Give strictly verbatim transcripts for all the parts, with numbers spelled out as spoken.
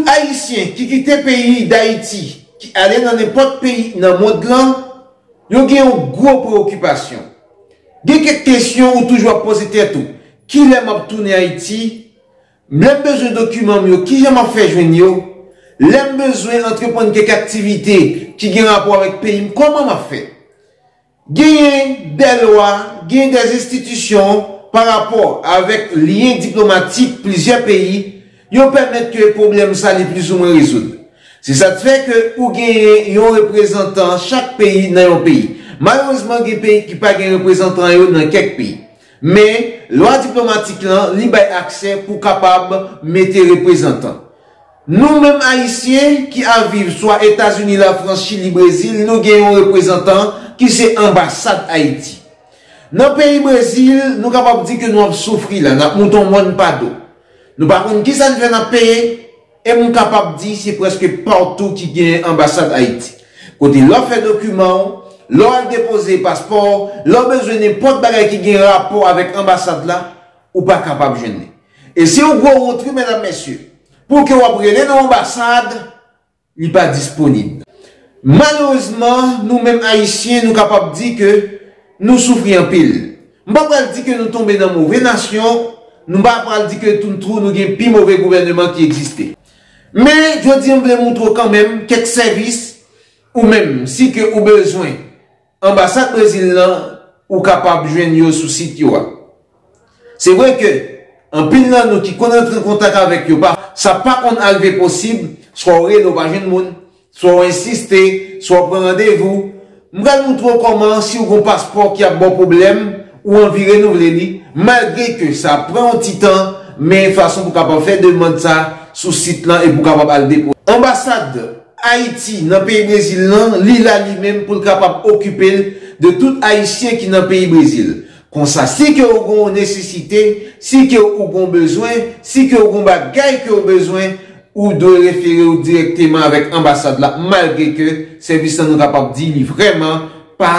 Ayisyen ki kite peyi Dayiti, ki ale nan nenpòt peyi nan mond lan, yo gen yon gwo preokipasyon. Gen kèk kesyon ou toujou ap poze tèt ou. Kilè m ap tounen Ayiti? Lè m bezwen dokiman m yo, kijan m ap fè jwenn yo? Lè m bezwen antreprann kèk aktivite ki gen rapò avèk peyi m, kòman m ap fè? Genyen de lwa, genyen de enstitisyon pa rapò avèk lyen diplomatik plizyè peyi, yo pèmèt ke pwoblèm sa li plizoumwen rezoud. Se sa k fè ke ou genyen yon reprezantan chak peyi nan yon peyi. Malerezman, gen peyi ki pa gen reprezantan yo nan kèk peyi. Men, lwa diplomatik lan, li bay aksè pou kapab mete reprezantan. Nou menm Ayisyen ki ap viv swa Etazini, Lafrans, Chili, Brezil, nou gen yon reprezantan ki se anbasad Ayiti. Nan peyi Brezil, nou kapab di ke nou ap soufri la, n ap moute yon mòn pa do. Nou pa konn kisa n fè n ap peye, e m kapab di se prèske patou ki gen anbasad Ayiti. Kote lè w fè dokiman w, lè w al depoze paspò w, lè w bezwen nenpòt bagay ki gen rapò avèk anbasad la, ou pa kapab jwenn li. E se yon gwo wont, wi, medam, mesye, pou ke w ap rele nan anbasad, li pa disponib. Malerezman, nou menm Ayisyen, nou kapab di ke nou soufri anpil. M pa pral di ke nou tonbe nan move nasyon, nou pa pral di ke toutnfwa nou gen pi move gouvèneman ki egziste. Men, jodi a, m vle montre w kanmenm kèk sèvis, ou menm, si ke ou bezwen anbasad Brezil lan, ou kapab jwenn yo sou sit yo a. Se vre ke anpil nan nou ki konn rantre an kontak avèk yo, pa, sa pa konn arive posib, swa w rele, w pa jwenn moun, swa w ensiste, swa w pran randevou. M pral montre w kòman, si w gen yon paspò ki ap ba w pwoblèm, ou anvi renouvle li, malgre ke sa pran yon ti tan, men fason pou w kapab fè demann sa sou sit lan e pou w kapab al depoze. Anbasad Ayiti nan peyi Brezil lan, li la li menm pou l kapab okipe l de tout Ayisyen ki nan peyi Brezil. Konsa, si ke w gen yon nesesite, si ke w gen yon bezwen, si ke w gen yon bagay ke w bezwen, ou dwe refere w dirèkteman avèk anbasad la, malgre ke sèvis lan, nou kapab di, li vrèman pa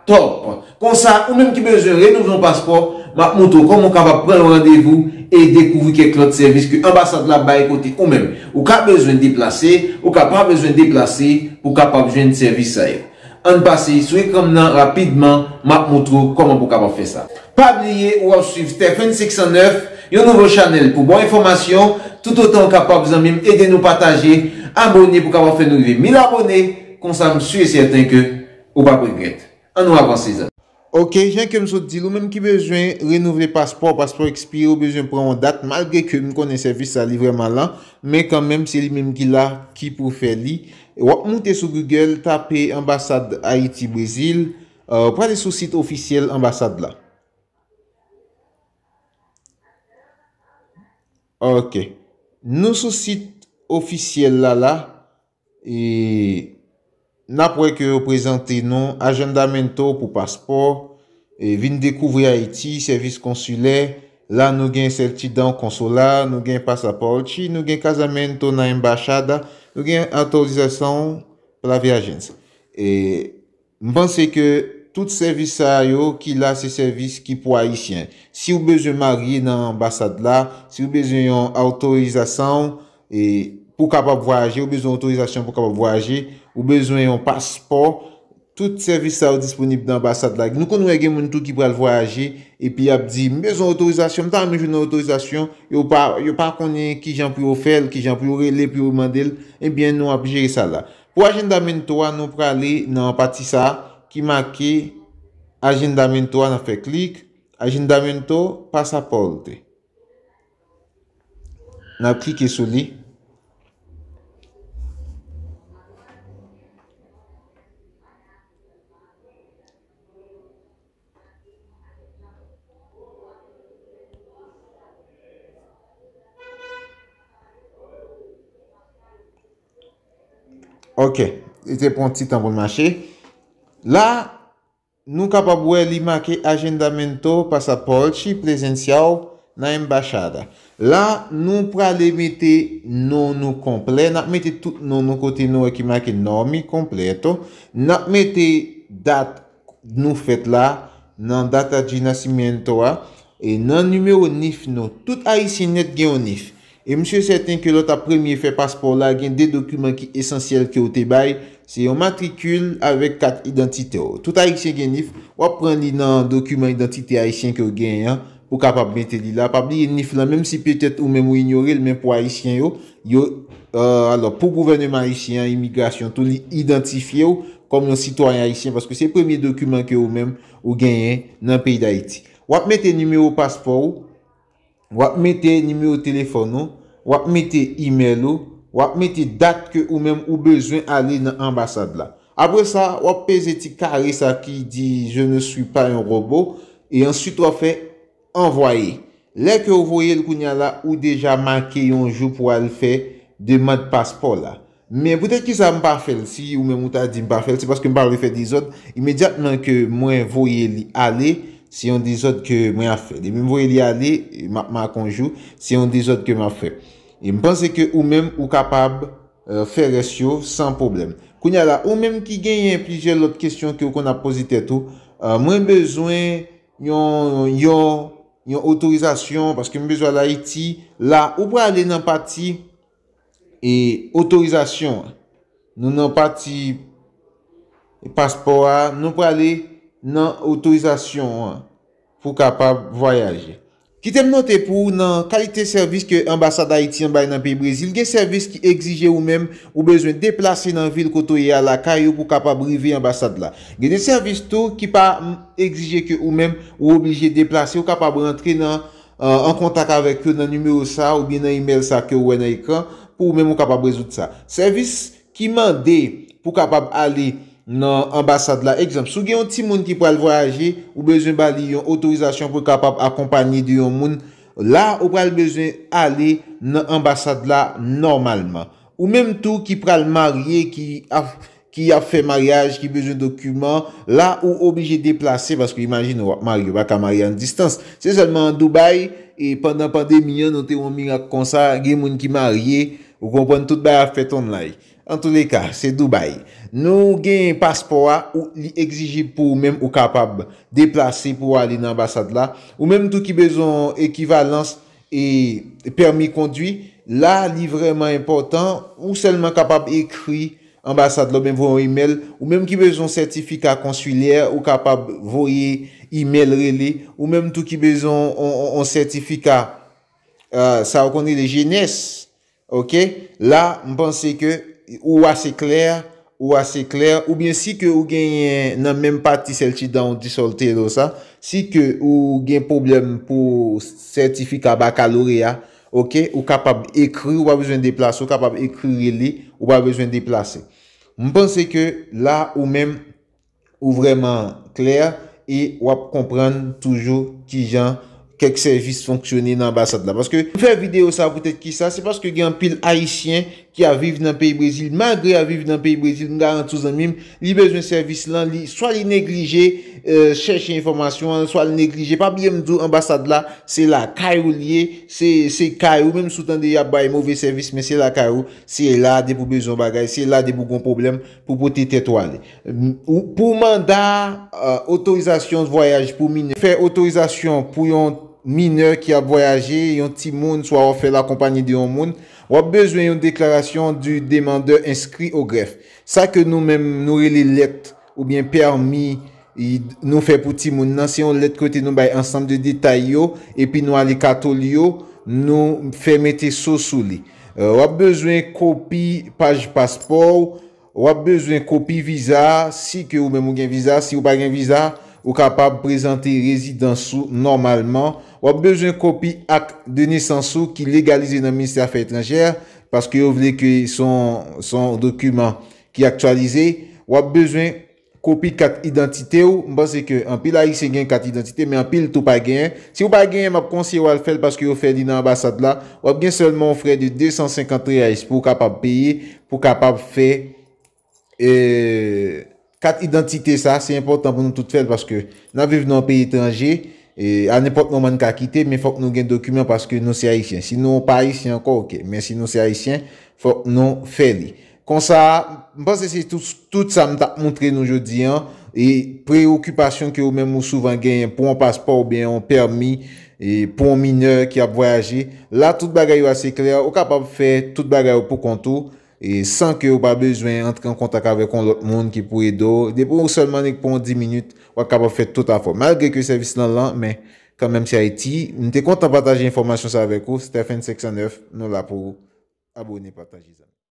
top. Konsa, ou menm ki bezwen renouvle yon paspò, m ap montre w kòman w kapab pran yon randevou e dekouvri kèk lòt sèvis ke anbasad la bay kote ou menm. Ou ka bezwen deplase, ou ka pa bezwen deplase pou w kapab jwenn sèvis sa yo. Ann pase sou ekran m nan rapidman, m ap montre w kòman pou w kapab fè sa. Pa bliye, ou ap swiv Stephen senk san nèf, yon nouvo chanèl pou ba w enfòmasyon. Toutotan w kapab, zanmi m, ede nou pataje, abone pou w kapab fè nou rive mil abone. Konsa, m si e sèten ke ou p ap regrèt. Ann nou avanse, zanmi. Ok, jan ke m sot di l, ou menm ki bezwen renouvle paspò, paspò ekspire, ou bezwen pran yon dat, malgre ke m konnen sèvis sa li vrèman lan, men kanmenm se li menm ki la, ki pou fè li. W ap moute sou Google, tape anbasad Ayiti Brezil, euh, prale sou sit ofisyèl anbasad la. Ok. Nou sou sit ofisyèl la la. E n ap wè ke yo prezante nou ajandamento pou paspò, e vin dekouvri Ayiti, sèvis konsilè. La nou gen certidão consular, nou gen pasaporte, nou gen casamento na embaixada, nou gen autorização para viagens. E M panse ke tout sèvis sa yo ki la se sèvis ki pou Ayisyen. Si w bezwen marye nan anbasad la, si w bezwen yon otorizasyon, e, pou w kapab vwayaje, ou bezwen otorizasyon pou w kapab vwayaje, ou bezwen yon paspò, tout sèvis sa yo disponib nan anbasad la. Nou konn wè gen moun tou ki pral vwayaje, epi y ap di, "M bezwen otorizasyon, m ta renmen jwenn yon otorizasyon." Yo pa, yo pa konnen kijan pou yo fè l, kijan pou yo rele, pou yo mande l. Ebyen, nou ap jere sa la. Pou ajandamento a, nou prale nan pati sa a ki make ajandamento a, n ap fè klik, ajandamento pasaporte. N ap klike sou li. Ok, li te pran ti tan pou l mache. La, nou kapab wè li make agendamento passaporte presencial na embaixada. La, nou prale mete non nou konplè. N ap mete tout non nou kote nou wè ki make nome completo. N ap mete dat nou fèt la nan data de nascimento a. E nan nimewo nif nou, tout Ayisyen nèt gen yon nif. E m si e sèten ke lè w t ap premye fè paspò w la, gen de dokiman ki esansyèl ke w te bay, se yon matrikil avèk kat idantite w. Tout Ayisyen gen nif, w ap pran li nan dokiman idantite ayisyen ke w genyen an, pou w kapab mete li la. Pa bliye nif lan, menm si petèt ou menm ou inyore l, men pou Ayisyen yo, yo, euh, alò, pou gouvènman ayisyen an, imigrasyon tou, li idantifye w kòm yon sitwayen ayisyen, paske se premye dokiman ke ou menm ou genyen nan peyi Dayiti. W ap mete nimewo paspò w, w ap mete nimewo telefòn ou, w ap mete imèl ou, w ap mete dat ke ou menm ou bezwen ale nan anbasad la. Apre sa, w ap peze ti kare sa ki di "Je ne suis pas un robot", e answit w ap fè "Envoyer". Lè ke w voye l kounye a la, ou deja make yon jou pou w al fè demann paspò la. Men poutèt ki sa m pa fè l? Si ou menm ou ta di m pa fè l, se paske m pa vle fè dezòd. Imedyatman ke mwen voye li ale, se yon dezòd ke mwen ap fè. Depi m voye li ale, m ap make yon jou, se yon dezòd ke m ap fè. E m panse ke ou menm ou kapab, euh, fè rès yo san pwoblèm. Kounye a la, ou menm ki genyen plizyè lòt kesyon ke w konn ap poze tèt ou, euh, mwen bezwen yon, yon, yon otorizasyon paske m bezwen al Ayiti. La, ou prale nan pati e otorizasyon an. Nou nan pati paspò a, nou prale nan otorizasyon an pou kapab vwayaje. Kite m note pou ou, nan kalite sèvis ke anbasad Ayiti an bay nan peyi Brezil, gen sèvis ki egzije ou menm ou bezwen deplase nan vil kote w ye a lakay ou pou kapab rive anbasad la. Gen de sèvis tou ki pa, mm, egzije ke ou menm ou oblije deplase, ou kapab rantre nan, euh, an kontak avèk yo nan nimewo sa oubyen nan imèl sa ke w wè nan ekran pou ou menm ou kapab rezoud sa. Sèvis ki mande pou kapab ale nan anbasad la. Egzanp, si w gen yon timoun ki pral vwayaje, ou bezwen ba li yon otorizasyon pou l kapab akonpanye de yon moun. La, ou pral bezwen ale nan anbasad la nòmalman. Ou menm tou ki pral marye, ki ap, ki ap fè maryaj, ki bezwen dokiman, la ou oblije deplase paske imajine w ap marye, ou pa ka marye an distans. Se sèlman an Dubai, e pandan pandemi an, nou te wè yon mirak konsa, gen moun ki marye, ou konprann, tout bagay ap fèt online. Antouleka, se Dubai. Nou gen paspò a, ou, li egzijib pou ou menm, ou kapab deplase pou w ale nan anbasad la. Ou menm tou ki bezwen ekivalans e pèmi kondwi, la, li vrèman enpòtan. Ou sèlman kapab ekri anbasad la oubyen voye yon imèl. Ou menm ki bezwen sètifika konsilè, ou kapab voye imèl, rele. Ou menm tou ki bezwen yon, yon, yon sètifika, euh, sa yo konn rele jenès, oke? La, m panse ke ou ase klè, ou ase klè, oubyen si ke ou genyen nan menm pati Selchida, ou di Soltero sa, si ke ou gen pwoblèm pou sètifika bakaloreya, oke, ou kapab ekri, ou pa bezwen deplase, ou kapab ekri, rele, ou pa bezwen deplase. M panse ke la, ou menm, ou vrèman klè e w ap konprann toujou kijan kèk sèvis fonksyone nan anbasad la. Paske m fè videyo sa poutèt kisa? Se paske gen anpil Ayisyen ki ap viv nan peyi Brezil. Malgre y ap viv nan peyi Brezil, m garanti w, zanmi m, li bezwen sèvis lan, li, swa li neglije, euh, chèche enfòmasyon an, swa li neglije. Pa bliye m di w, anbasad la, se lakay ou li ye, se, se kay ou. Menm si w tande y ap bay move sèvis, men se lakay ou, se la depi w bezwen yon bagay, se la depi w gen yon pwoblèm pou pote tèt ou ale. Ou, pou manda, euh, otorizasyon vwayaj pou minè. Fè otorizasyon pou yon minè ki ap vwayaje, yon timoun, swa w ap fè l akonpanye de yon moun, w ap bezwen yon déclaration du demandeur inscrit au greffe. Sa ke nou menm, nou rele lèt oubyen pèmi, i, nou fè pou timoun nan, se yon lèt kote nou bay ansanm de detay yo, epi nou ale katoli yo, nou fè mete so sou li. Euh, w ap bezwen kopi paj paspò w, w ap bezwen kopi viza, si ke ou menm ou gen viza. Si ou pa gen viza, ou kapab prezante rezidans ou nòmalman. W ap bezwen kopi ak de nesans ou ki legalize nan Ministè Afè Etranjè, paske yo vle ke se yon, se yon dokiman ki aktyalize. W ap bezwen kopi kat idantite w. M panse ke anpil Ayisyen gen kat idantite, men anpil tou pa genyen. Si w pa genyen, m ap konseye w al fè l paske yo fè li nan anbasad la. W ap gen sèlman yon frè de de san senkant reais pou w kapab peye, pou w kapab fè, e, kat idantite sa. Se enpòtan pou nou tout fè l paske n ap viv nan yon peyi etranje. E, a nenpòt moman n ka kite, men fòk nou gen dokiman paske nou se Ayisyen. Si nou pa Ayisyen ankò, oke. Men si nou se Ayisyen, fòk nou fè li. Konsa, m panse se tout, tout sa m t ap montre nou jodi an. E preyokipasyon ke ou menm ou souvan genyen pou yon paspò oubyen yon pèmi, e pou yon minè ki ap vwayaje. La, tout bagay yo ase klè. Ou kapab fè tout bagay yo pou kont ou, e san ke ou pa bezwen antre an kontak avèk yon lòt moun ki pou ede w. Depi ou sèlman nèk pou yon dis minit, w ap kapab fè tout afè w. Malgre ke sèvis lan lan, men kanmenm se Ayiti. M te kontan pataje enfòmasyon sa avèk ou. Stephen senk san nèf, nou la pou ou. Abone, pataje, zanmi.